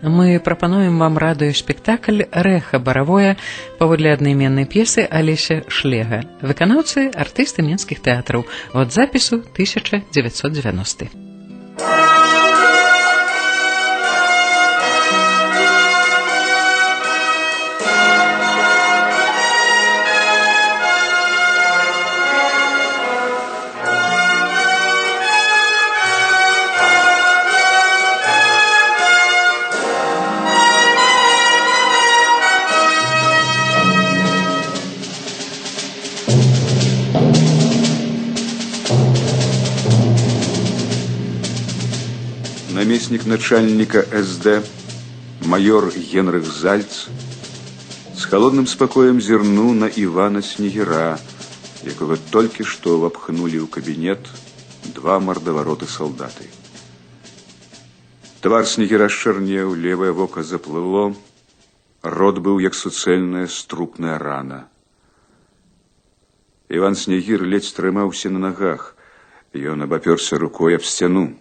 Мы прапануем вам радыёспектакль «Рэха баравое» паводле аднайменнай п'есы Алеся Шлега. Выканаўцы артысты менскіх тэатраў. Год запісу 1990. Намеснік начальніка СД, майор Генрых Зальц, з халодным спакоем зірнуў на Івана Снегіра, якога толькі што ўвапхнулі ў кабінет два мардавароты салдаты. Твар Снегіра счарнеў, левае вока заплыло, рот быў як суцэльная струпная рана. Іван Снегір ледзь трымаўся на нагах, ён абапёрся рукой аб сцяну.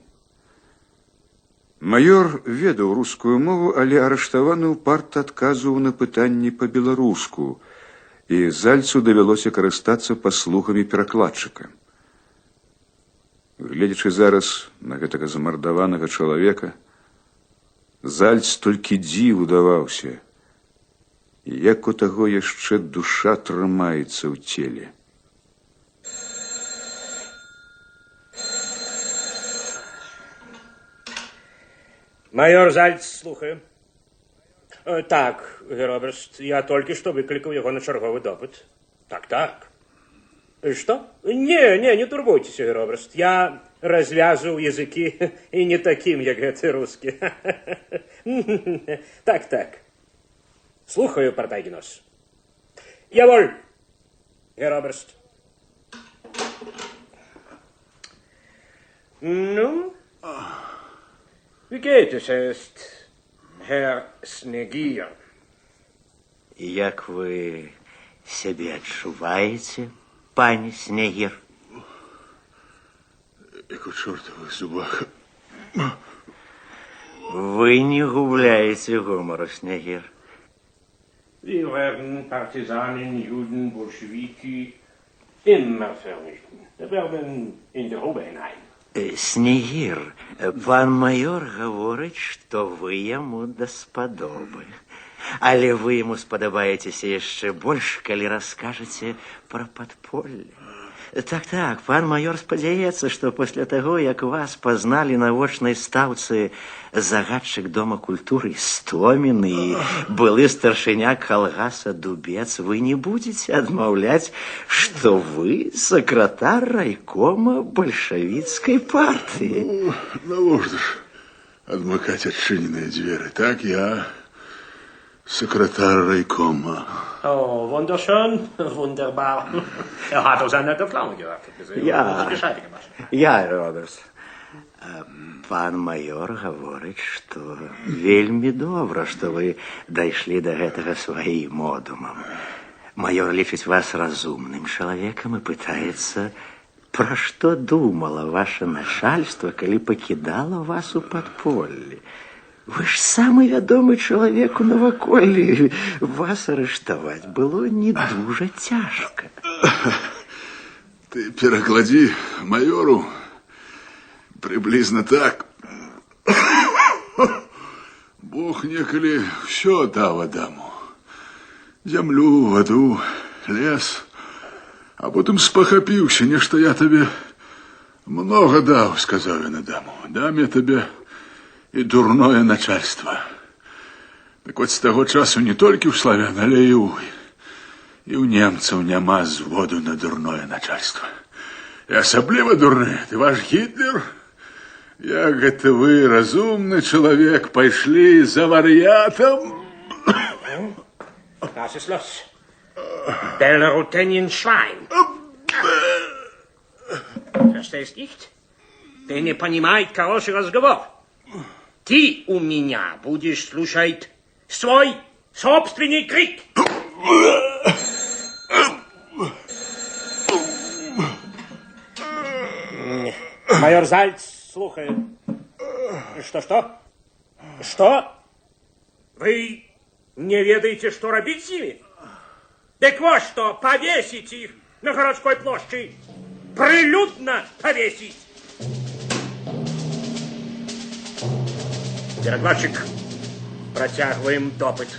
Майор ведаў рускую мову, але арыштаваны ўпарта адказваў на пытанні па-беларуску, і Зальцу давялося карыстацца паслугамі перакладчыка. Гледзячы зараз на гэтага замардаванага чалавека, Зальц толькі дзіву даваўся, як у таго яшчэ душа трымаецца ў целе. Майор Зальц, слухаю. Так, гер оберст, я толькі што выклікаў яго на чарговы допыт. Так, так. Што? Не, не, не турбуйцеся, гер оберст. Я развязываў языкі і не такім, як гэты рускі. Так, так. Слухаю, партайгенос. Jawohl, гер оберст. Ну? Wie geht es erst, Herr Snegir? Як вы сябе адчуваеце, пане Снегір? Як у чортавых зубах. Вы не губляеце гумару, Снегір. Wir werden Partisanen, Juden, Bolschewiki immer vernichten. Wir werden in die Grube hinein. Снегір, пан майор гаворыць, што вы яму даспадобы. Але вы яму спадабаецеся яшчэ больш, калі раскажаце пра падполле. Так, так, пан майор спадзяецца, што пасля таго, як вас пазналі на вочнай стаўцы загадчык Дома культуры Стомін і былы старшыня калгаса Дубец, вы не будзеце адмаўляць, што вы сакратар райкома бальшавіцкай партыі. Ну, навошта ж адмыкаць адчыненыя дзверы? Так, я сакратар райкома. Oh, wunderschön, wunderbar. Er hat aus einer Pflaume gewartet. Ja. Sich Gescheitige gemacht. Я, Роберт. Пан майор гаворыць, што вельмі добра, што вы дайшлі да гэтага сваім одумам. Майор лічыць вас разумным чалавекам і пытаецца, пра што думала ваше начальство, калі пакідала вас у падполлі. Вы ж самы вядомы чалавек у наваколлі. Вас арыштаваць было не дужа цяжка. Ты перакладзі майору прыблізна так. Бог некалі ўсё даў Адаму. Зямлю, ваду, лес. А потым спахапіўся, нешта я табе многа даў, сказаў ён Адаму. Дам я табе і дурное начальство. Так от з таго часу не толькі ў славян, але і ў немцаў няма зводу на дурное начальство. І асабліва дурны, ты ваш Гітлер, як гэта вы, разумны чалавек, пайшлі за вар'ятам. Das ist los. Belarutenien Schwein. Verstehst nicht? Ты не понимает хороший разговор. Ты у меня будешь слушать свой собственный крик. Майор Зальц слухает. Что-что? Что? Вы не ведаеце, што рабіць з імі? Дык вось што, павесіць іх на гарадской плошчы. Прылюдна павесіць. Перакладчык, працягваем допыт.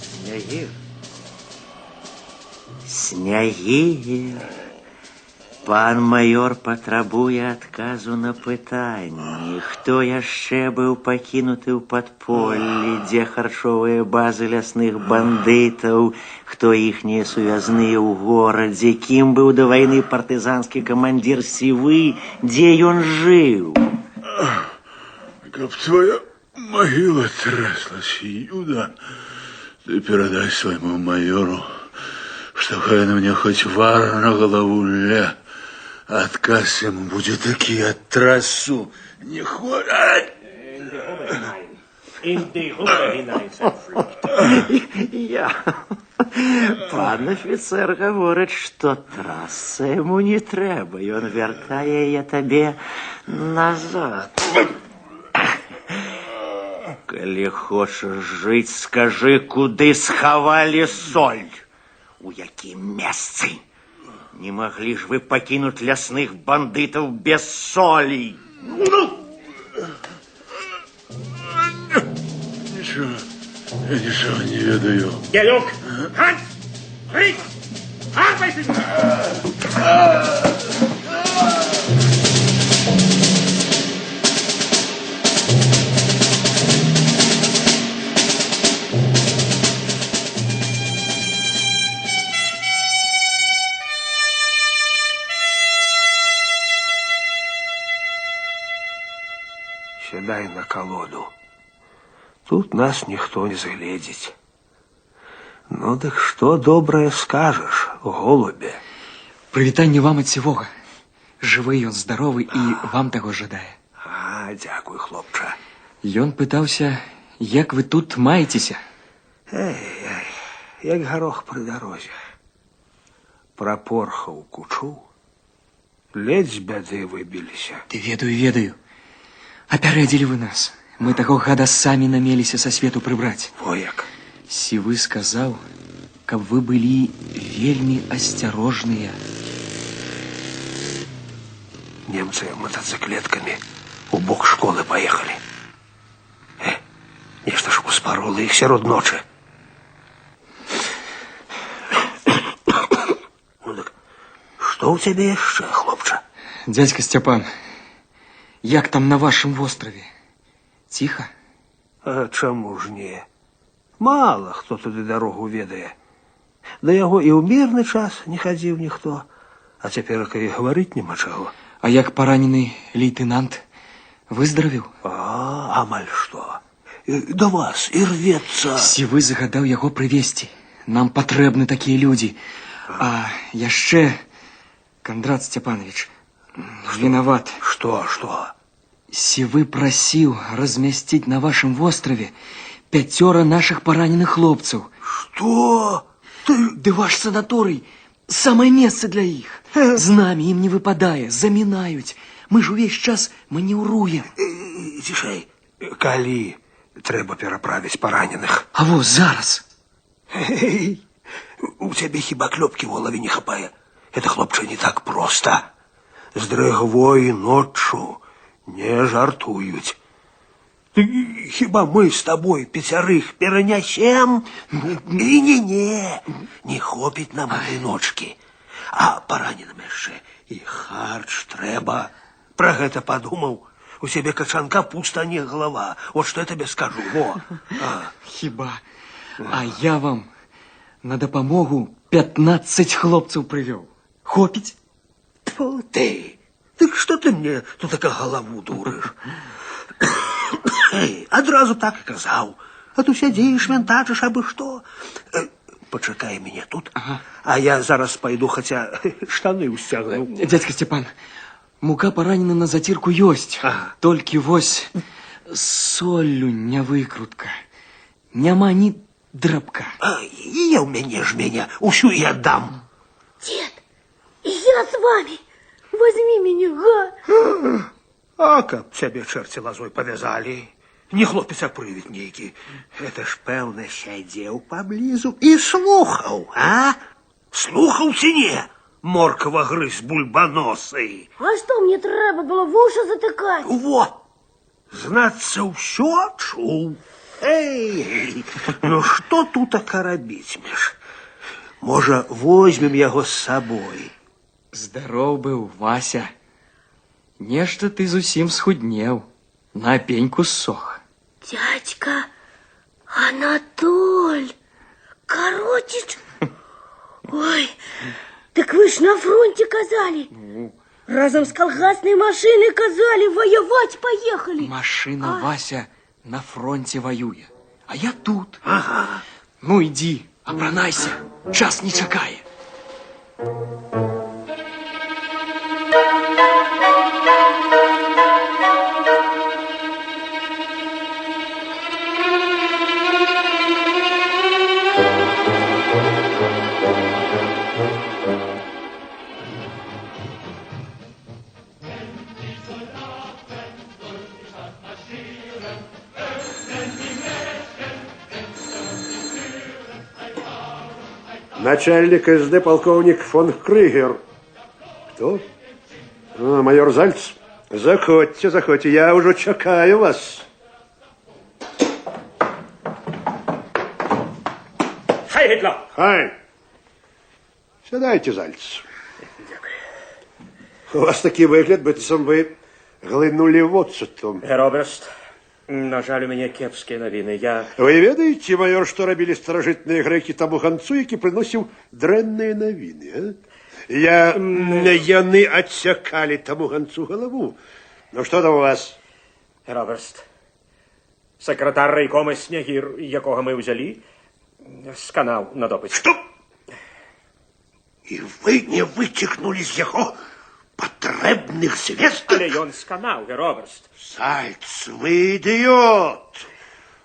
Снягір. Снягір. Пан маёр патрабуе адказу на пытанні, хто яшчэ быў пакінуты ў падполлі, дзе харчовыя базы лясных бандытаў, хто іхнія сувязныя ў горадзе, кім быў да вайны партызанскі камандзір Сівы, дзе ён жыў. Каб твоя магіла трэслась, Юда, ты перадай свайму маёру, што хай на мне хоць вар на галаву ле. Адказ яму будзе такі, я трасу не хворать. In die Huber hinein, Я. Пан афіцэр гаворыць, што трасца яму не трэба, ён вяртае яе табе назад. Калі хочаш жыць, скажы, куды схавалі соль, у якім месцы. Не маглі ж вы пакінуць лясных бандытаў без солі. Нічога, я нічога не ведаю. Genug! Hans! Fritz! Arbeiten! Сядай на калоду. Тут нас ніхто не згледзіць. Ну, дык што добрае скажаш, голубе? Прывітанне вам ад Сівога. Жывы ён, здаровы і вам таго жадае. А, дзякуй, хлопча. Ён пытаўся, як вы тут маецеся? Эй, эй, як гарох пры дарозе. Прапорхаў кучу, ледзь з бяды выбіліся. Ты ведаю, ведаю. Апярэдзілі вы нас. Мы таго гада самі намеліся са свету прыбраць. Во як. Сівы сказаў, каб вы былі вельмі асцярожныя. Немцы матацыклеткамі у бок школы паехалі. Нешта ж успарола іх сярод ночы. Ну так, што ў цябе яшчэ, хлопча? Дзядзька Сцяпан, як там на вашым востраве? Ціха? А чаму ж не? Мала хто туды дарогу ведае. Да яго і ў мірны час не хадзіў ніхто, а цяперака і гаварыць няма чаго. А як паранены лейтенант выздаравеў? А, амаль што. Да вас і рвецца. Сівы загадаў яго прывесці. Нам патрэбны такія людзі. А яшчэ, Кандрат Сцяпанавіч, вінават. Што, што? Сівы прасіў размясціць на вашым востраве 5 нашых параненых хлопцаў. Што? Ты... Ды ваш санаторый самае месца для іх. З намі ім не выпадае, замінаюць. Мы ж увесь час манеўруем. Цішэй, калі трэба пераправіць параненых? А во, зараз. Эй, у цябе хіба клёпкі ў галаве не хапае? Это, хлопча, не так проста. З дрыгвой ноччу не жартуюць. Ты, хіба мы з табой 5 перанясем? Не-не-не, не хопіць нам этой ночкі. А параненым яшчэ і харч трэба. Пра гэта падумаў. У сябе качан капуста, а не галава. Вот што я табе скажу. Во. А. Хіба. А я вам на дапамогу 15 хлопцаў прывёў. Хопіць? Тьфу ты. Дык што ты мне тут така галаву дурыш? Эй, адразу так і казаў. А то сядзіш, мянтачыш, абы што. Пачакай мяне тут, Ага. а я зараз пайду, хаця штаны ўсцягну. Дзядзька Сцяпан, мука паранена на зацірку ёсць. Ага. Толькі вось соллю не выкрутка. Няма ні драбка. А, і я ў мяне ж мяне, усю і аддам. Дед, я с вами. Возьми меня, га. А каб цябе чэрці лазой павязалі. Не хлопец, а прывід нейкі. Гэта ж, пэўна, сядзеў паблізу і слухаў, а? Слухаў ці не? Морква грыз бульбаносы. А што мне трэба было вушы затыкаць? Во! Знацца, ўсё чуў. Эй, ну што тутака рабіць, між? Можа, возьмем яго з сабой? Здароў быў, Вася. Нешта ты зусім схуднеў. На пеньку ссох. Дядька Анатоль Коротич. Ой, так вы ж на фронте казали. Ну. Разом с колхозной машиной казали, воевать поехали. Машина, Вася, на фронте воюе, а я тут. Ага. Ну, иди, апранайся, час не чакае. Начальник СД полковник фон Крыгер. Кто? А, майор Зальц. Заходзьце, заходзьце, я ўжо чакаю вас. Хай, Гітлер! Хай! Сядайце, Зальц. У вас такі выгляд, быццам вы глынулі воцату. Гер Оберст, на жаль, у мяне кепскія навіны. Я... Вы ведаеце, майор, што рабілі старажытныя грэкі таму ганцу, які прыносіў дрэнныя навіны, а? Яны адсякалі таму ганцу галаву. Ну, што там у вас? Гер Оберст, сакратар райкома Снегір, якога мы ўзялі, сканаў на допыце. Што? І вы не выцягнулі з яго патрэбных звестак? Але ён сканаў, гер Оберст. Зальц, вы идиот!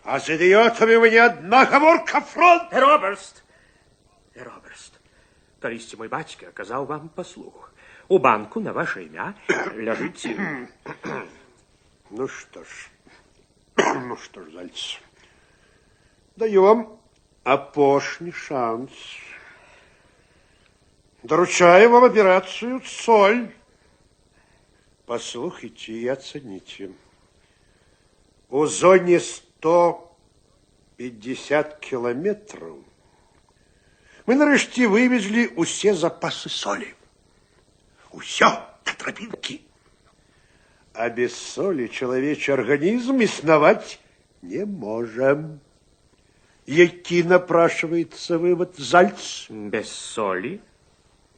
А з идиотами вы не одна гаворка фронт! Гер Оберст! Гер Оберст, калісьці мой бацька аказаў вам паслугу. У банку на ваше імя ляжыць... Ну што ж, Зальц, даю вам апошні шанс. Даручаю вам операцию «Соль». Послухайте и оцените. У зоне 150 километров мы нарэшце вывезли усе запасы соли. Усё до тропинки. А без соли человечий организм існаваць не можем. Які напрашивается вывод, Зальц? Без соли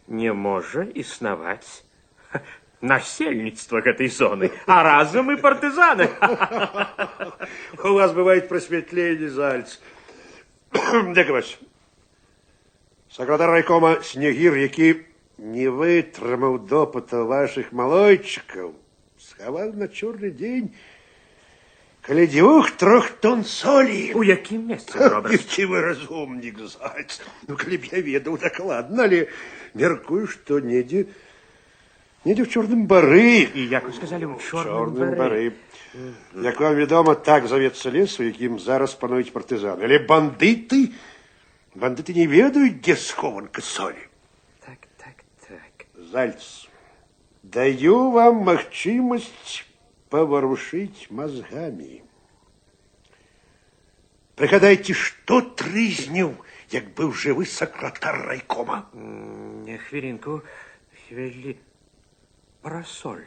не можа існаваць насельніцтва гэтай зоны, а разам і партызаны. У вас бывает просветление, Зальц. Дякую вас. Сакратар райкома Снегір, які не вытрымаў допыта вашых малойчыкаў, схаваў на чорны дзень каля 2-3 тонн солі. У якім месцы, Роберт? Які вы разумнік, Зальц. Ну, калі б я ведаў дакладна, але мяркую, што недзе ў Чорным Бары. І, як вы сказалі, у Чорным Бары. Бары. Як вам вядома, так завецца лес, у якім зараз пануюць партызаны. Але бандыты не ведаюць, дзе схованка солі. Так, так, так. Зальц, даю вам магчымасць паварушыць мазгамі. Прыгадайце, што трызніў, як быў жывы сакратар райкома? Хвілінку, Пра соль.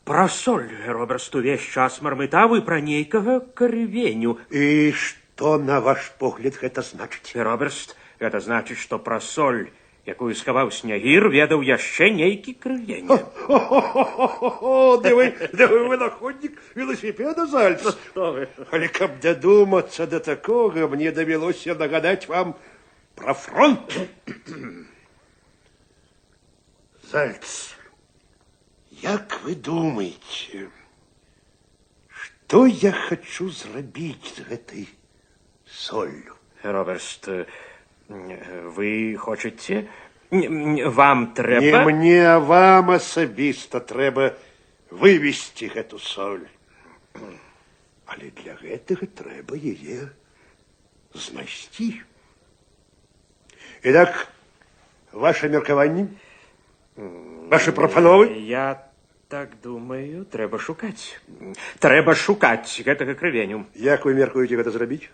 Пра соль, Роберт, увесь час мармытаў і пра нейкага крывеню. І што, на ваш погляд, гэта значыць? Роберт, гэта значыць, што пра соль, якую схаваў Снегір, ведаў яшчэ нейкі крывень. Хо-хо-хо-хо-хо! Да вы вынаходнік веласіпеда, Зальц! Што вы? Але каб дадумацца да такога, мне давялося нагадаць вам пра фронт. Зальц, як вы думаеце, што я хачу зрабіць з гэтай соллю? Роберт, вы хочаце... Вам трэба... Не мне, а вам асабіста трэба вывесці гэту соль. Але для гэтага трэба яе знайсці. Итак, ваше меркаванне, вашы прапановы? Я так думаю, трэба шукаць. Трэба шукаць гэтага крывеню. Як вы меркуеце гэта зрабіць?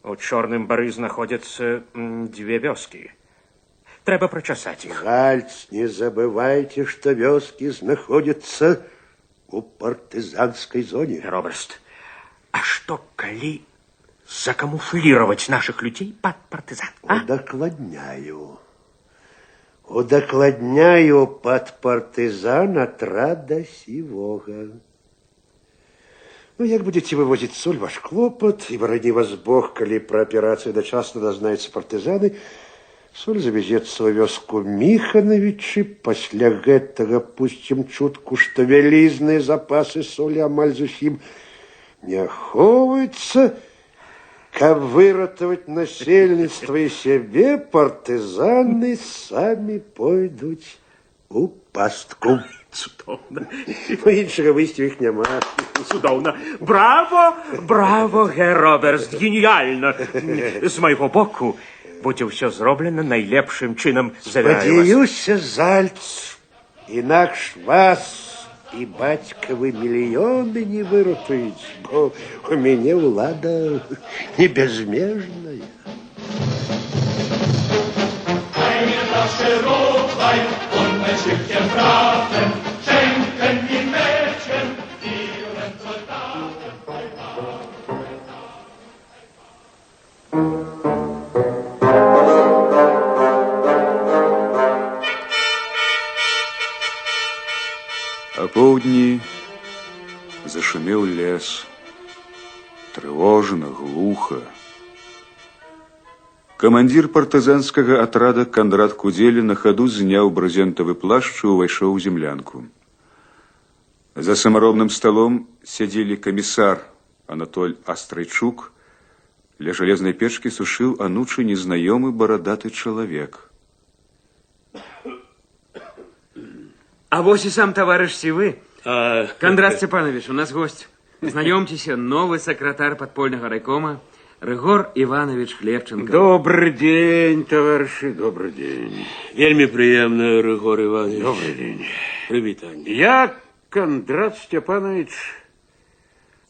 У Чорным бары знаходзяцца дзве вёскі. Трэба прачасаць іх. Зальц, не забывайце, што вёскі знаходзяцца у партызанскай зоне. Роберт, а што калі закамуфлировать наших людзей пад партызан? А? Удакладняю. Удакладняю, пад партызан атрада Сівога. Ну, як будете вывозіць соль, ваш клопат, і барані вас Бог, калі пра аперацыю дачасна дазнаюцца партызаны, соль завезецца ў вёску Міханавічы, пасля гэтага пусцім чутку, што вялізныя запасы солі амаль зусім не ахоўваюцца. Каб выратаваць насельніцтва і сябе, партызаны самі пойдуць у пастку. Цудоўна. Ну, іншага выйсця ў іх няма. Цудоўна. Браво, браво, гер Роберт, геніяльна. З майго боку будзе ўсё зроблена найлепшым чынам, завяраю вас. Спадзяюся, Зальц, інакш вас і бацькавы мільёны не выратуюць, бо у мяне ўлада не бязмежная. Eine Flasche Rotwein und ein Stückchen Braten schenken die Mädchen ihren Soldaten. А поўдні зашумеў лес, трывожна, глуха. Камандзір партызанскага атрада Кандрат Кудзеля на хаду зняў брызентавы плашч і ўвайшоў у землянку. За самаробным сталом сядзелі камісар Анатоль Астрайчук, ля жалезнай печкі сушыў анучы незнаёмы барадаты чалавек. А вось і сам таварыш Сівы. Кандрат Сцяпанавіч, у нас гость. Знаёмцеся, новы сакратар падпольнага райкома Рыгор Іванавіч Хлебчанка. Добры дзень, таварышы, добры дзень. Вельмі прыемна, Рыгор Іванавіч. Добры дзень. Прывітанне. Я, Кандрат Сцяпанавіч,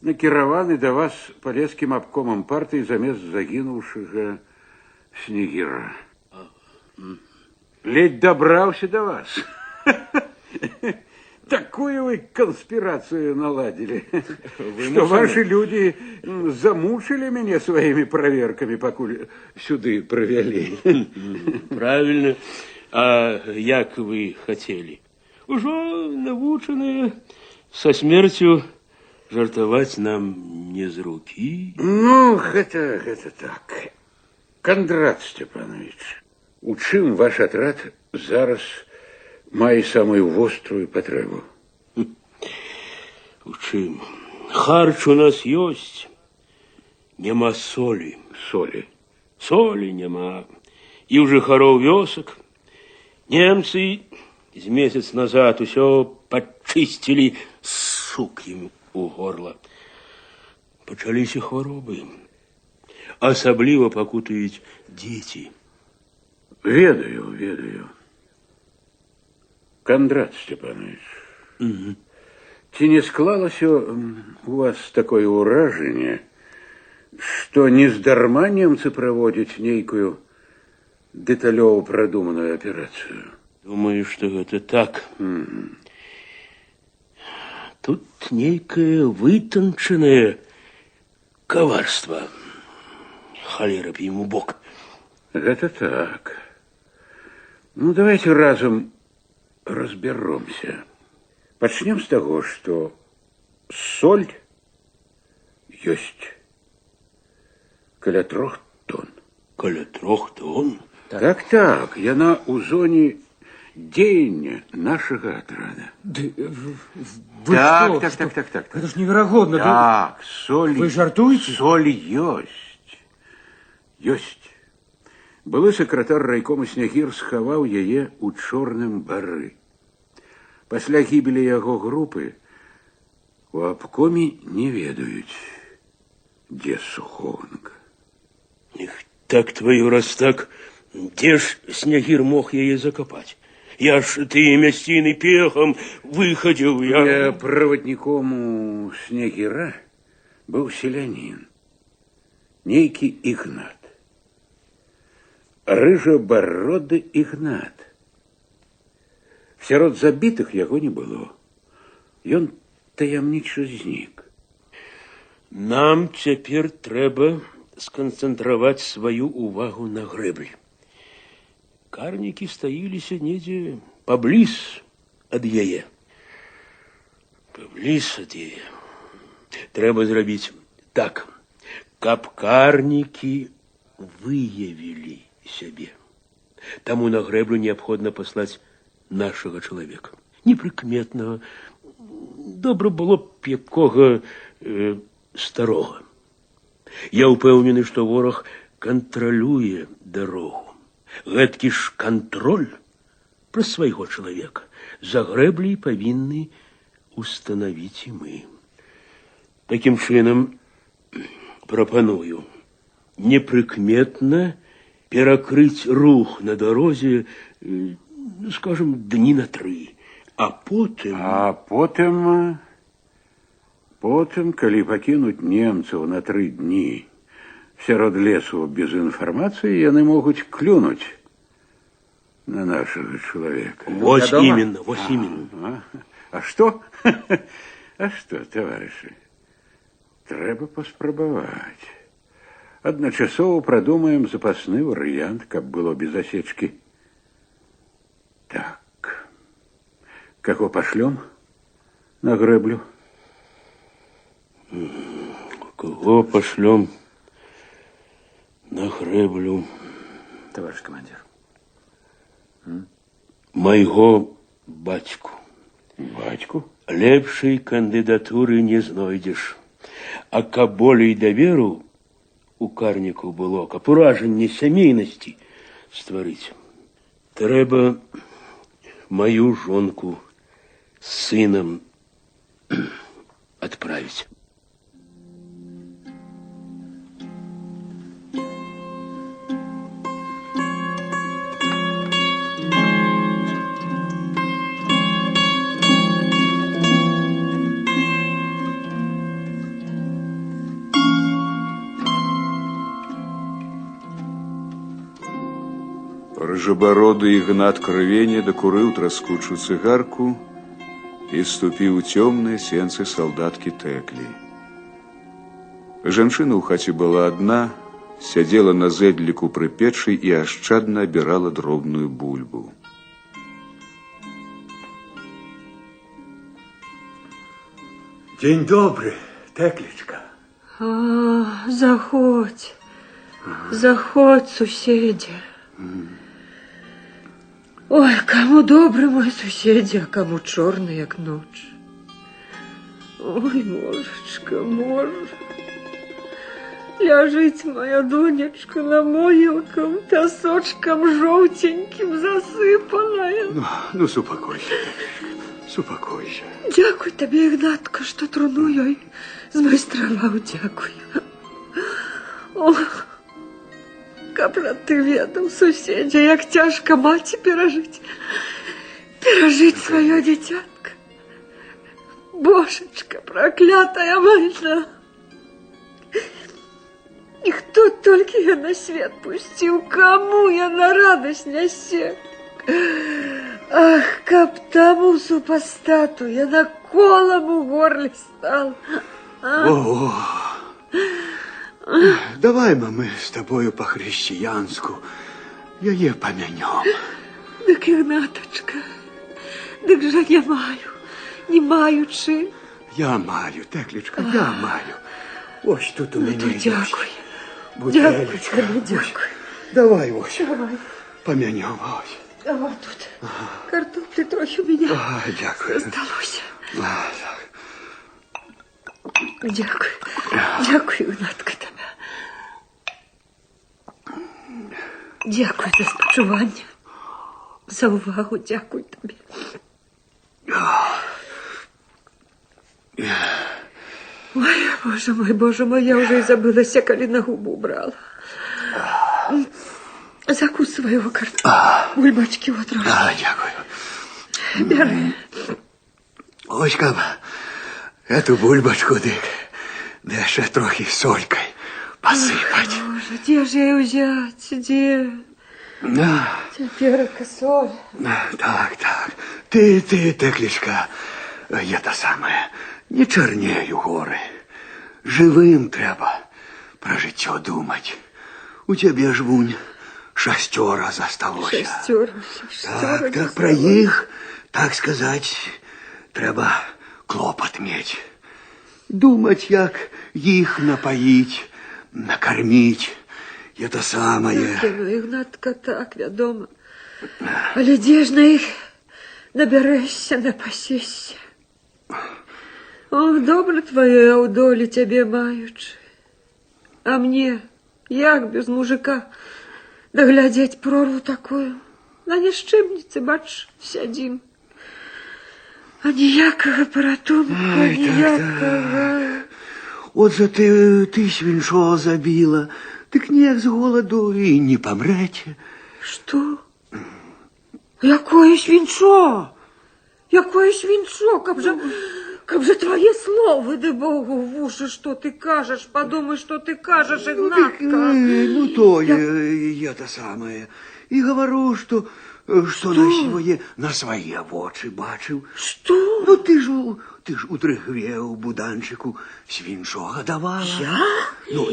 накіраваны да вас палескім абкомам партыі замест загінуўшага Снегіра. Ледзь дабраўся да вас. Такую вы конспирацию наладили, что ваши люди замучили меня своими проверками, покуль сюды провели. Правильно. А як вы хотели? Уже навученные со смертью жартовать нам не з руки. Ну, это так. Кандрат Сцяпанавіч, у чым ваш атрад зараз мае самую вострую патрэбу? У чым? Харч у нас ёсць, няма солі. Солі? Солі няма. І ў жыхароў вёсак немцы з месяц назад усё падчысцілі, сук ім у горла. Пачаліся хваробы. Асабліва пакутаюць дзеці. Ведаю, ведаю. Кандрат Сцяпанавіч, ці не склалася у вас такое ўражанне, што нездарма немцы праводзяць нейкую дэталёва прадуманую аперацыю? Думаю, што гэта так. Тут нейкае вытанчанае каварства. Халера б ім у бок. Гэта так. Ну, давайте разам разберемся. Пачнем з таго, што соль ёсць каля 3 тонн. Каля 3 тонн? Так, так, яна ў зоне дзеяння нашага атрада. Вы так, что, так, так. Это ж невероятно. Так, соль... Вы жартуете? Соль ёсць. Ёсць. Былы сакратар райкома Снегір схаваў яе ў Чорным бары. Пасля гібелі яго групы У абкоме не ведаюць, дзе сухоўнка. Эх, так твою раз так, дзе ж Снягір мог яе закапаць? Я ж тыя мясціны пехам выхадзіў, я... Я правадніком у Снягіра быў селянін, нейкі Ігнат. Рыжабароды Ігнат. Сярод забітых яго не было. Ён таямніча знік. Нам цяпер трэба сканцэнтраваць сваю увагу на грэблі. Карнікі стаіліся недзе пабліз ад яе. Пабліз ад яе. Трэба зрабіць так, каб карнікі выявілі сябе. Таму на грэблю неабходна паслаць нашага чалавека, непрыкметнага, добра было б якога старога. Я ўпэўнены, што вораг кантралюе дарогу. Гэткі ж кантроль праз свайго чалавека за грэбляй павінны устанавіць і мы. Такім чынам, прапаную непрыкметна перакрыць рух на дарозе, скажем, дні на 3, а потым... А потым, калі пакінуць немцаў на 3 дні сярод лесу без інфармацыі, яны могуць клюнуць на нашага чалавека. Вось именно, вось именно. А што? А што, таварышы? Трэба паспрабаваць. Адначасова прадумаем запасны варыянт, каб было без асечкі. Так. Каго пашлём на грэблю? Каго пашлём на грэблю? Товарищ командир. Майго бацьку. Бацьку? Лепшай кандыдатуры не знойдзеш. А каб болей даверу у карніку было, каб уражанне сямейнасці стварыць, трэба маю жонку з сынам адправіць. Рыжабароды Ігнат Крывеня дакурыў траскучую цыгарку і ступіў у цёмныя сенцы салдаткі Тэклі. Жанчына ў хаце была адна, сядзела на зэдліку пры печы і ашчадна абірала дробную бульбу. Дзень добры, Тэклечка. А, заходзь, заходзь, суседзе. Ой, каму добры мой суседзе, а каму чорны, як ноч. Ой, божачка, божа. Ляжыць моя донечка на могілкам, пясочкам жоўценькім засыпаная. Ну, супакойся, Тэклечка, супакойся. Дзякуй табе, Ігнатка, што труну ёй змайстраваў, дзякуй. Ох, каб жа ты ведаў, суседзе, як цяжка маці перажыць сваё дзіцятка. Божачка, праклятая вайна. І хто толькі я на свет пусціў, каму я на радасць нясе? Ах, каб таму супастату я на колам у горле стала. О, давай, мы з табою па-хрысціянску яе памянём. Дык, Ігнатачка, дык жа я маю, не маючы. Я маю, Тэклечка, я маю. Ось тут у мяне ёсць. Дзякуй. Дзякуй табе, дзякуй. Давай, ось. Давай. Памянём, ось. А вот тут картопли трохі у меня дзякуй. засталося. Дзякуй. Дзякуй, Ігнатка, табе. Дзякуй за спачуванне, за увагу, дзякуй табе. Боже мой, я уже и забылася, калі на губу брала. Закусывай его, бульбачки вот трошки. А, дякую. Бяры. Ось каб эту бульбачку, дык, да яшчэ трохі солькай пасыпаць. Боже, дзе ж яе ўзяць, дзе? Да. Цяперака соль. Так, так. Ты, Теклічка, я та самая, не чарнею горы. Жывым трэба пра жыццё думаць. У цябе ж вунь 6 засталося. Шасцёра Так, так, пра іх, так сказаць, трэба клопат мець. Думаць, як іх напаіць, накарміць. Это самае. Так, ну, Ігнатка, так, вядома. Але дзе ж на іх набярэшся, напасешся? Ох, добра тваё Аўдолі цябе маючы. А мне, як без мужика, даглядзець прорву такую? На няшчыбніцы, бач, сядзім. А ніякага паратунку, Ай, так, ніякага. От жа ты свіншо забіла, дык неяк з голаду і не памрэце. Што? Якое свінчо? Якое свінчо? Каб жа твае словы, ды Богу, в вушы, што ты кажаш, падумай, што ты кажаш, Ігнатка. Ну, то я то самае. І гавару, што на свае вочы бачыў. Што? Ну, ты ж у дрыгве, у буданчыку свінчо гадавала. Я? Ну,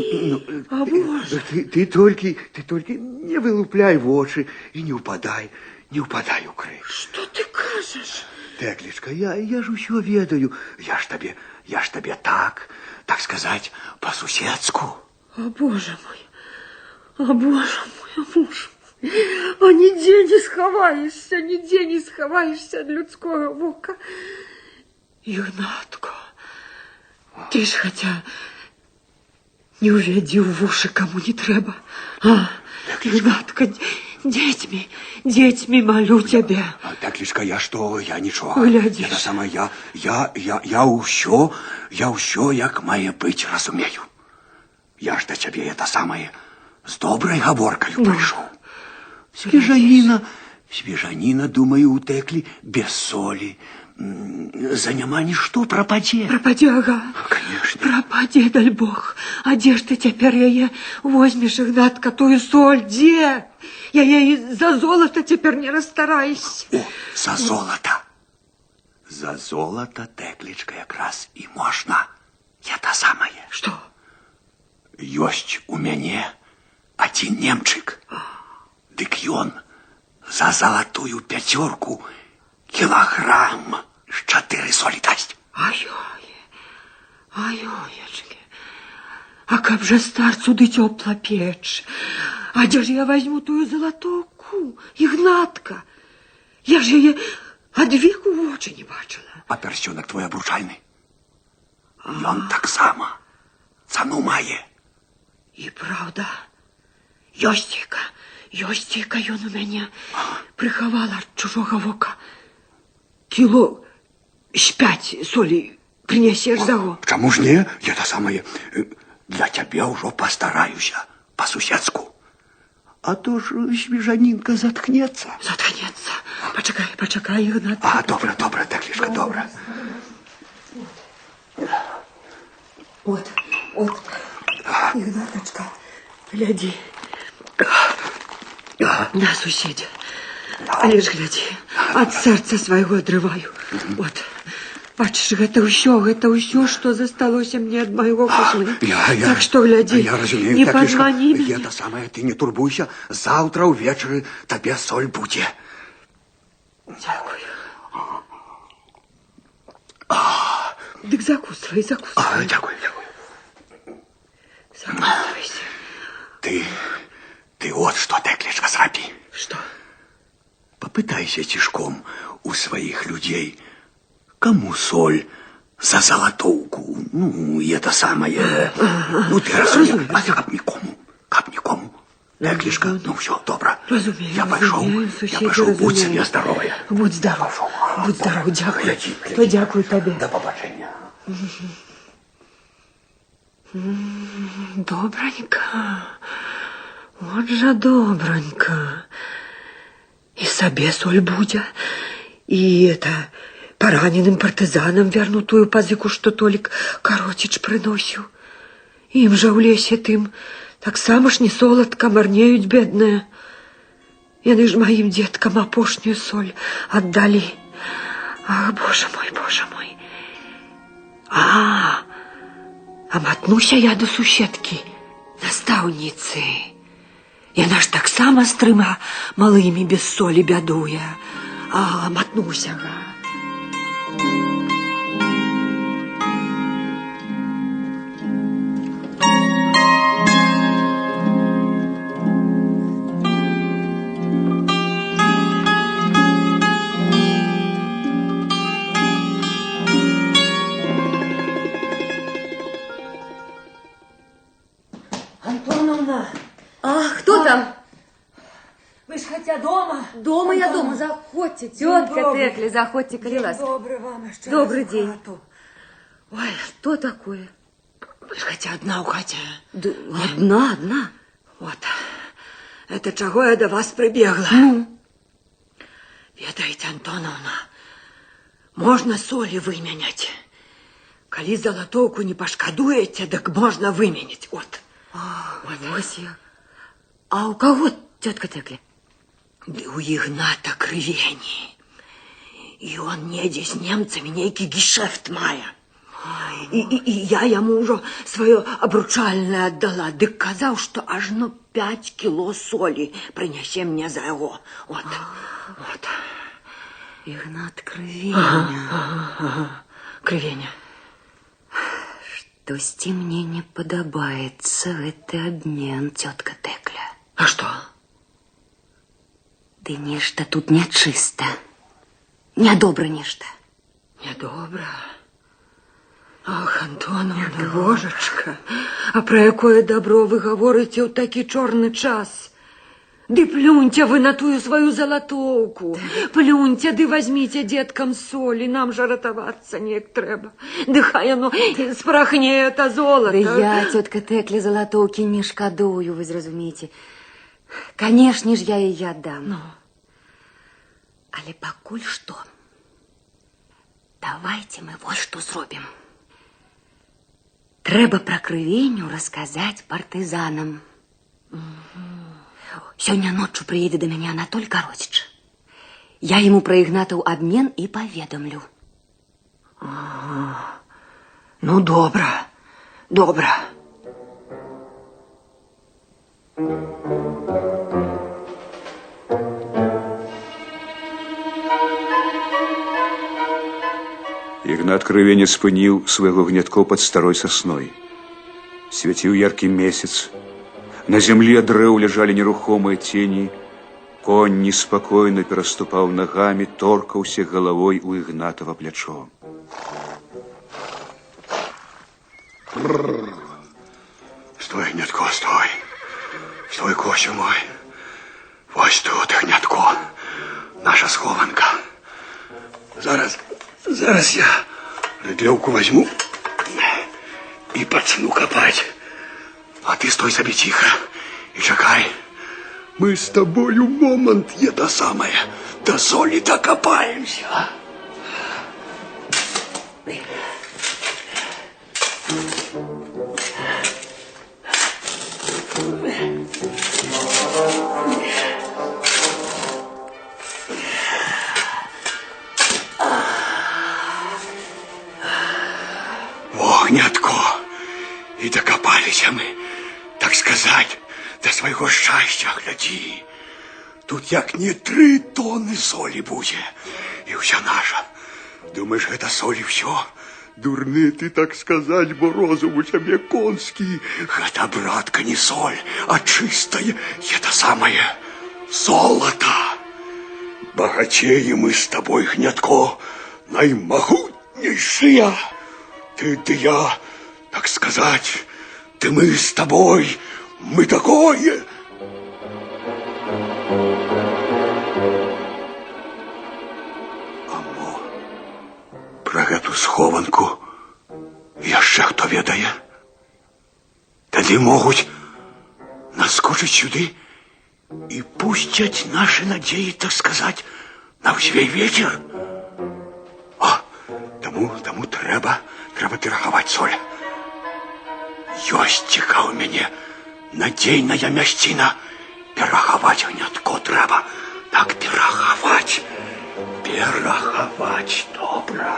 А, Боже. ты толькі не вылупляй вочы і не ўпадай у крык. Што ты кажаш? Теклічка, я ж усё ведаю. Я ж табе так сказаць, па-суседску. А, Боже мой, а, Боже мой, а, Боже мой. А нідзе не схаваешся, нідзе не схаваешся ад людскога вока. Ігнатко, ты ж хаця не ўвядзі ў вушы, каму не трэба. А, Ігнатка, дзецьмі малю цябе. Теклічка, я што, я нічога. Глядзіш. Я та сама, я ўсё, як мае быць, разумею. Я ж да цябе, я та самае, з добрай гаворкаю прыйшоў. Свежаніна, думаю, у Теклі без солі. За няма нішто прападзе. Прападзе, ага. Конечно. Прападзе, даль Бог. А дзе ж ты цяпер яе возьмеш, Ігнатка, тую соль, дзе? Яе і за золата цяпер не расстараешся. О, за золата. За золата, Теклічка, якраз і можна. Я та самае. Што? Ёсць у мяне адзін немчык. Дык ён за залатую пяцёрку кілаграм з 4 солі дасць. Ай-ой, ай-оечки. А каб жа старцу ды цёпла печ. А дзе ж я возьму тую залатоўку, Ігнатка? Я ж яе ад веку вочы не бачыла. А пярсцёнак твой абручальны? Ён таксама цану мае. І праўда, ёсць-ка ён у мяне прыхавала ад чужога вока. Кіло з 5 солі прынясеш за го. Чаму ж не? Я та самае, для цябе ўжо пастараюся, па-суседску. А то ж свежанінка заткнецца. Заткнецца. Пачакай, Ігнат. А, добра, Теклішка, добра. От, Ігнатачка, глядзі. На, суседзя. Але ж глядзі, ад сэрца свайго адрываю. От, бачыш, гэта ўсё, што засталося мне ад майго Кузьмы. Так што глядзі, я разумею, не Теклішка, падмані мяне. Я та самае, ты не турбуйся, заўтра ўвечары табе соль будзе. Дзякую. Дык закусвай. А, дзякую. Закусвайся. Ты от што, Теклішка, зрабі. Што? Папытайся цішком у сваіх людзей, каму соль за залатоўку, ну, і это самае. Ну, ты разумееш, а каб нікому. Теклішка, ну, ўсё, добра. Разумею, Я пайшоў, будзь сабе здаровая. Будзь здаров, дзякую. Глядзі. То дзякую табе. Да пабачэння. Добранька. Вот жа добранька. І сабе соль будзе, і это параненым партызанам вярну тую пазыку, што Толік Кароціч прыносіў. Ім жа ў лесе тым таксама ж не соладка, марнеюць бедныя. Яны ж маім дзеткам апошнюю соль аддалі. Ах, боже мой, боже мой. А матнуся я до суседкі, настаўніцы. Яна ж таксама з трыма малымі без солі бядуе. А, матнуся, га. Антоновна! А, кто там? Вы ж хотя дома? Дома я дома. Заходзьце, тетка Текля, заходзьце, калі ласка. Добрый вам еще Добрый раз в день. хату. Ой, что такое? Вы ж хотя одна у хаце. Да, одна, одна. Вот. Это чего я до вас прибегла? Ну? Ведаеце, Антоновна, можно соли выменять. Калі залатоўку не пашкадуеце, дык можно выменять. Вот. А, вось я. А у кого, тетка Текля? Ды у Ігната Крывені. І он недзе з немцамі нейкі гешефт мае. І я яму ўжо сваё абручальнае аддала, дык казаў, што ажно 5 кіло солі прынясе мне за яго. Вот, вот. Ігнат Крывеня. Ага, Крывеня. Штосьці мне не падабаецца гэты абмен, тетка Текля. А што? Ды нешта тут нячыста. Нядобра нешта. Нядобра? Ах, Антоновна, божачка, а пра якое добро вы гаворыце ў такі чорны час? Ды плюньце вы на тую сваю залатоўку. Плюньце, ды возьміце деткам солі, нам жа ратавацца неяк трэба. Ды хай яно спрахне это золото. Ды я, тетка Текля, залатоўкі не шкадую, вы зразумееце. Канешне ж, я яе аддам. Ну. Але пакуль што, давайте мы вот што зробім. Трэба пра Крывеню расказаць партызанам. Сёння ноччу прыедзе да мяне Анатоль Кароціч. Я яму пра Ігнатаў абмен і паведамлю. Ага. Ну, добра, добра. Ігнат Крывеня спыніў свайго гнятко пад старой сасной. Свяціў яркі месяц. На зямлі ад дрэў ляжалі нерухомыя цені. Конь неспакойна пераступаў нагамі, торкаўся галавой у Ігнатава плячо. Стой, Гнятко, стой. Стой, косю мой. Вось тут, Гнятко, наша схованка. Зараз, зараз я рыдлёўку возьму і пачну капаць. А ты стой сабе ціха і чакай. Мы с тобою момант это самое, до соли докопаемся. Во, Гнятко, и докопались мы, так сказать, до свайго шчасця, глядзі. Тут як не 3 тонны солі будзе, і ўся наша. Думаеш, гэта солі ўсё? Дурны ты, так сказать, бо розум у цябе конскі. Гэта, братка, не соль, а чыстае, это самае, золото. Багацеі мы з табой, Гнятко, наймагутнейшыя. Ты ды я, так сказать, ты мы с тобой, мы такое. Амо, пра гэту схованку яшчэ хто ведае? Тады могуць наскочыць сюды і пусцяць нашы надзеі, так сказаць, на ўсвей ветер. О, таму трэба перахаваць соль. Ёсць цікаў мяне надзейная мясціна. Перахаваць гнятко трэба. Так перахаваць. Перахаваць добра.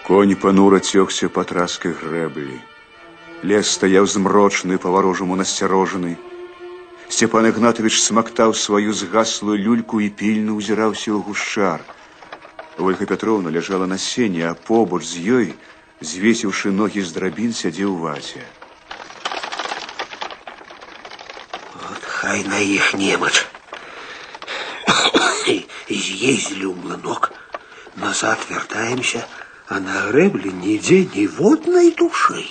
Конь панура цёкся па траскай грэблі. Лес стаяў змрочны, па-варожаму насцярожаны. Сцяпан Ігнатавіч смактаў сваю згаслую люльку і пільна ўзіраўся ў гушчар. Вольга Пятроўна ляжала на сене, а побач з ёй, звесіўшы ногі з драбін, сядзеў Вася. Вот хай на іх немач. З'ездзілі ў млынок, назад вяртаемся, а на грэблі нідзе ніводнай душы.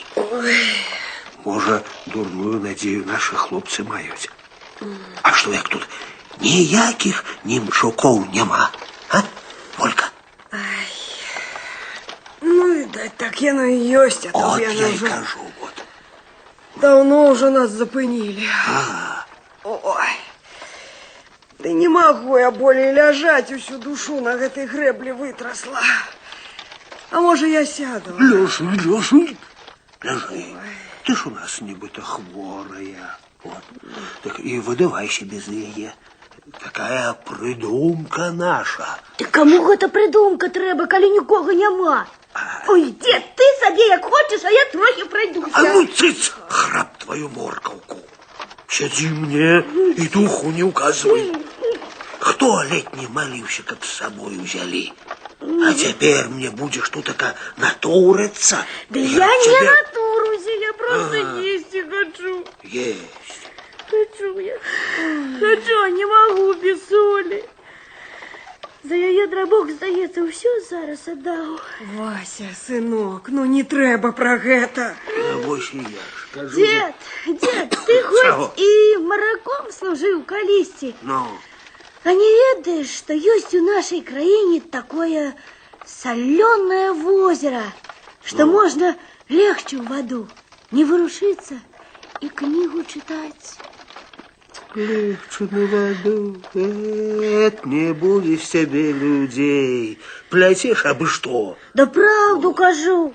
Можа, дурную надзею нашы хлопцы маюць. А што, як тут ніякіх немчукоў няма, а, Ольга? Ай, ну, відаць, так яно і ёсць, а то от яно я і ўжо кажу, вот. Даўно ўжо нас запынілі. Ага. Ой, да не магу я болей ляжаць, усю душу на гэтай грэблі вытрасла. А можа, я сяду? Ляжы, ляжы, ляжы. Ты ж у нас нібыта хворая. Вот. Так і выдавайся без яе. Такая прыдумка наша. Ды каму гэта прыдумка трэба, калі нікога няма? Ой, дзед, ты сабе як хочаш, а я трохі пройдуся. А ну, цыц, храп твою моркаўку. Сядзі мне і духу не ўказвай. Хто ледь не маліўся, каб з сабой узялі? А цяпер мне будзеш тутака натурыцца. Да я не натуруся, я просто есці хочу. Есть. Хочу я. Хочу, а не магу без соли. За яе драбок, здаецца, ўсё зараз аддаў. Вася, сынок, ну не трэба пра гэта. Вось і я ж кажу. Дзед, ты Чаго? хоць і мараком служыў калісьці, Ну, а не ведаеш, што ёсць у нашай краіне такое салёнае возера, што можна легчы ў ваду, не вырушыцца і кнігу чытаць. Легче на воду, эт, не будзе з цябе людзей. Пляцеш абы што. Да праўду кажу.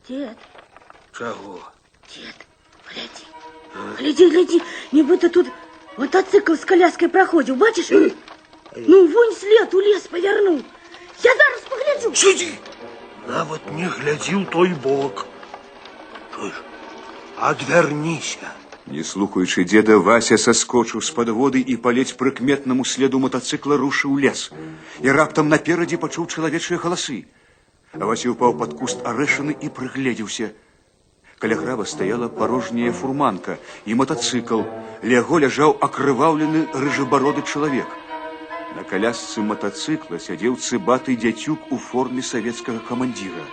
Дзед, Чаго? дзед, глядзі. Глядзі, глядзі, нібыта тут мотоцикл з каляскай праходзіў, бачыш? Ну, вунь след у лес павярнуў. Я зараз пагляджу. Сядзі! Нават не глядзі ў той бок. Чуеш? Адвярніся. Не слухаючы дзеда, Вася саскочыў з падводы і па ледзь прыкметнаму следу матацыкла рушыў у лес. І раптам наперадзе пачуў чалавечыя галасы. Вася ўпаў пад куст арэшаны і прыгледзеўся. Каля граба стаяла парожняя фурманка і матацыкл. Ля яго ляжаў акрываўлены рыжабароды чалавек. На калясцы матацыкла сядзеў цыбаты дзяцюк у форме савецкага камандзіра.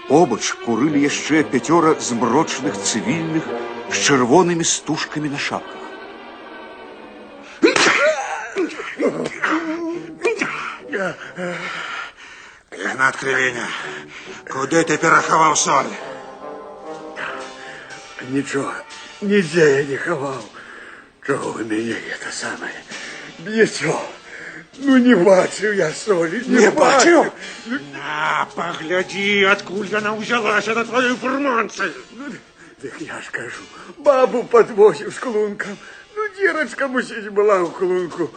Побач курылі яшчэ пяцёра змрочных цывільных з чырвонымі стужкамі на шапках. Ігнат Крывеня, куды ты перахаваў соль? Нічога, нідзе я не хаваў. Чаго вы мяне это самае б'еце? Ну, не бачыў я солі, не, Не бачыў? бачыў. На, паглядзі, адкуль яна ўзялася на тваёй фурманцы. Ну, дык я ж кажу, бабу падвозіў з клункам. Ну, дзірачка, мусіць, была ў клунку.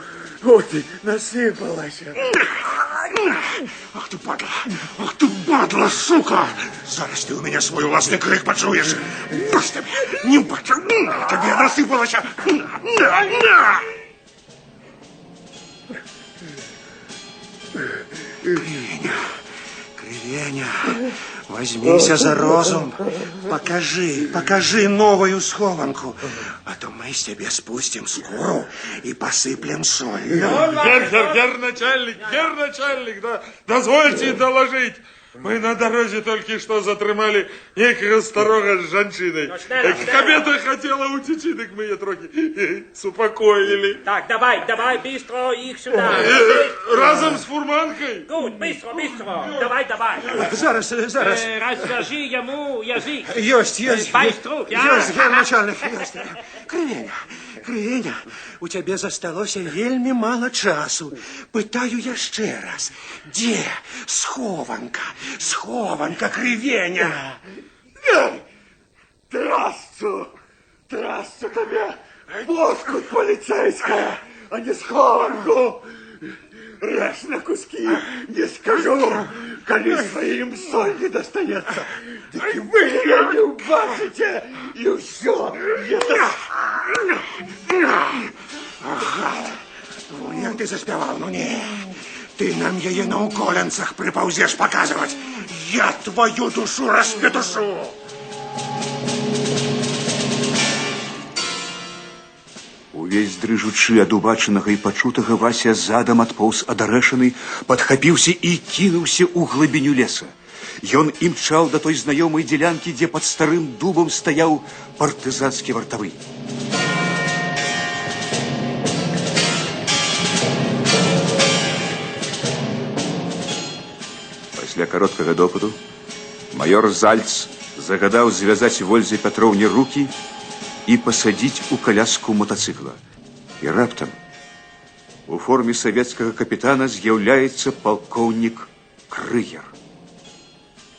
От і насыпалася. Ах ты, падла! Ах ты, падла, сука! Зараз ты ў мяне свой уласны крык пачуеш. Вось табе, не бачыў, на табе насыпалася. На, на, на! Крывеня, Крывеня, возьмися за розум. Покажи, покажи новую схованку. А то мы с тебе спустим скуру и посыплем солью. Гер, начальник, да, дозвольте доложить. Мы на дарозе толькі што затрымалі нейкага старога з жанчынай. Кабета хацела уцячы, дык мы яе трохі супакоілі. Так, давай, давай, быстро их сюда. Разам з фурманкай? Гуд, быстро, быстро. Давай, давай. Зараз, зараз. Развяжи яму язык. Ёсць, ёсць. Байструк, я. Ёсць, гер начальник, ёсць. Крывеня, Крывеня, у цябе засталося вельмі мала часу. Пытаю яшчэ раз. Дзе схованка? Схованка, Крывеня! Трасцу! Трасцу табе! Поскудь полицейская, а не схованку! Режь на куски, не скажу, коли своим соль не достается. Так и вы ее не убачите, и все. Гад! Вон як ты заспяваў, ну не. Ты нам яе на уколенцах прыпаўзеш паказваць. Я твою душу распетушу! Увесь дрыжучы ад убачанага і пачутага, Вася задам адпоўз ад арэшаны, падхапіўся і кінуўся ў глыбіню леса. Ён імчаў да той знаёмай дзелянкі, дзе пад старым дубам стаяў партызанскі вартавы. Пасля кароткага допыту маёр Зальц загадаў звязаць Вользе Пятроўне рукі і пасадзіць у каляску мотоцикла. І раптам у форме савецкага капітана з'яўляецца палкоўнік Крыгер.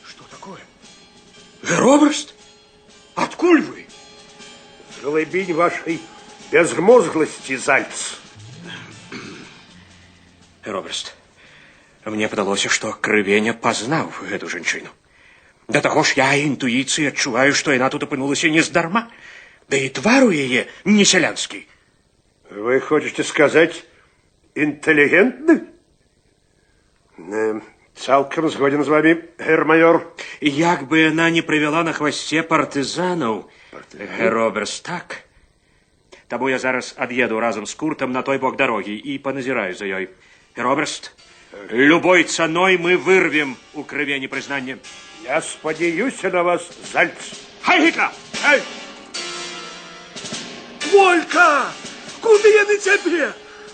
Что такое? Героберст? Адкуль вы? З глыбінь вашай безмозгласці, Зальц. Героберст, мне падалося, што Крывеня пазнаў гэту жанчыну. Да таго ж я інтуіцыяй адчуваю, што яна тут апынулася нездарма. Да і твар у яе не сялянскі. Вы хочаце сказаць, інтэлігентны? Цалкам згоден з вами, гер майор. Як бы яна не прывяла на хвасце партызанаў, гер Роберс, так. Таму я зараз ад'еду разам з Куртам на той бок дарогі і паназіраю за ёй. Гер Оберст, любой цаной мы вырвем у Крывені прызнанне. Я спадзяюся на вас, Зальц. Хай Гітлер! Хай! Волька! Куды яны цябе?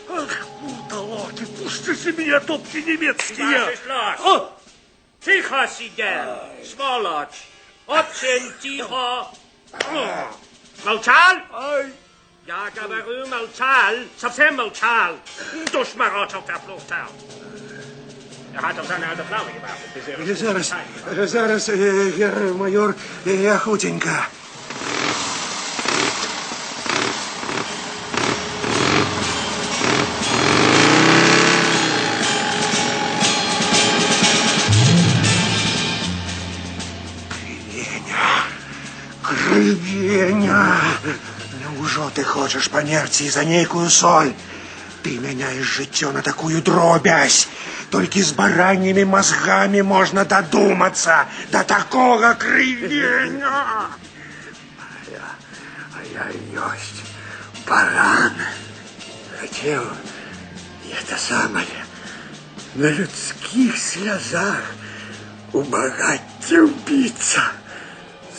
Ах, вурдалакі, пушчыце меня, топки немецкие! О! Тихо сидел, сволочь! Очень тихо! Молчал? Я говорю, молчал! Совсем молчал! Du Schmarotzer, verfluchter! Er hat auf seine alte Pflaume gewartet, bis er... Зараз, зараз, гер майор, я хуценька. Крывеня! Няўжо ты хочаш памерці за нейкую соль? Ты мяняеш жыццё на такую дробязь. Толькі з бараннімі мазгамі можна дадумацца да такога, Крывеня! А я ёсць баран. Хацеў я то самае на людскіх слязах у багацце ўбіцца.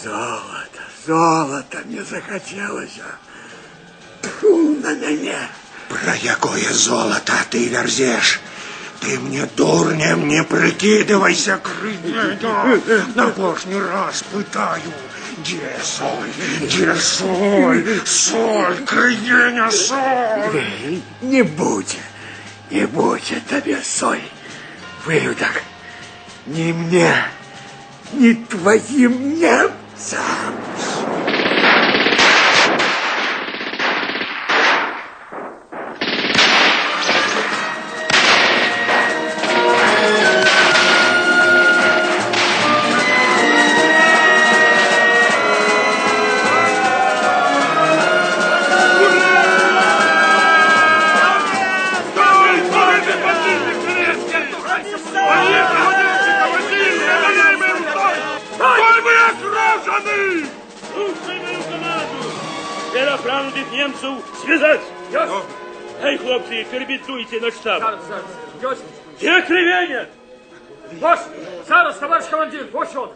Золата, золата мне захацелася. Тьфу на мяне! Пра якое золата ты вярзеш? Ты мне дурнем не прыкідывайся, Крывеня! На апошні раз пытаю, дзе соль, дзе соль, соль, Крывеня, соль! Не будзе, не будзе табе соль, выюдак, ні мне, ні тваім немцам. Немцев связать! Эй, хлопцы, перебинтуйте на штаб. Где Кривеня? Вось, зараз, таварыш камандзір, вось ён.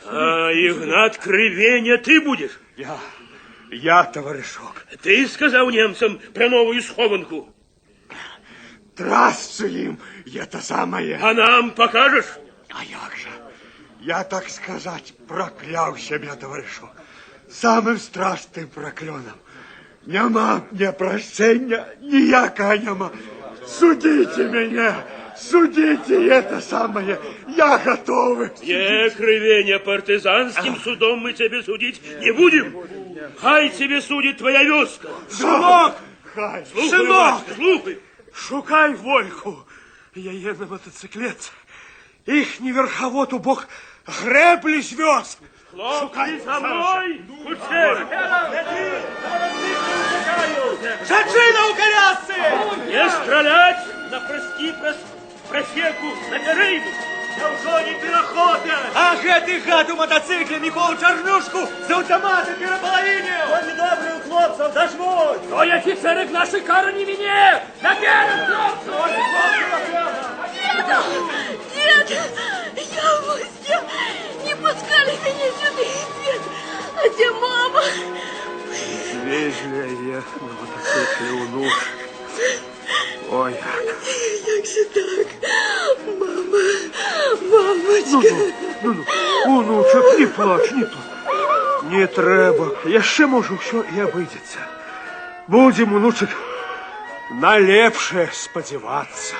А, Игнат Кривеня, ты будешь? Я, таварышок. Ты сказал немцам про новую схованку. Трасцу им, это самое. А нам покажешь? А як же? Я, так сказать, проклял себя, таварышок. Самым страшным проклёном. Няма мне прощения, ніякага няма. Судите меня, судите это самое. Я готовый. Не, Кривеня, партизанским судом мы тебе судить не будем. Хай тебе судит твоя вёска. Сынок! Хай. Слухай, Сынок! батька, слухай. Шукай Вольку. Яе на мотоциклет. Ихний верховод у бок грэблі звёз. Хлопцы, за мной! Хутчэй! Жанчына ў калясцы! Не стрелять! На прыски праз прасеку, на перейду! Няўжо не перахопяць? А гэты гад у матацыкле Міколу Чарнушку з аўтамата перапалавініў! Вони добрі у хлопців, дожмуть! Той офіцерик нашої кари не мине! Наперед, хлопці! Деда! Дед! Я в Москве! Не пускали меня сюда, дед! А где мама? Звезли яе на мотоцикле унучак. Ой, Як же так? Мама, мамочка. Ну-ну, унучак, не плач, не плач. Не трэба. Яшчэ, можа, ўсё і абыдзецца. Будзем, унучак, на лепшае спадзявацца.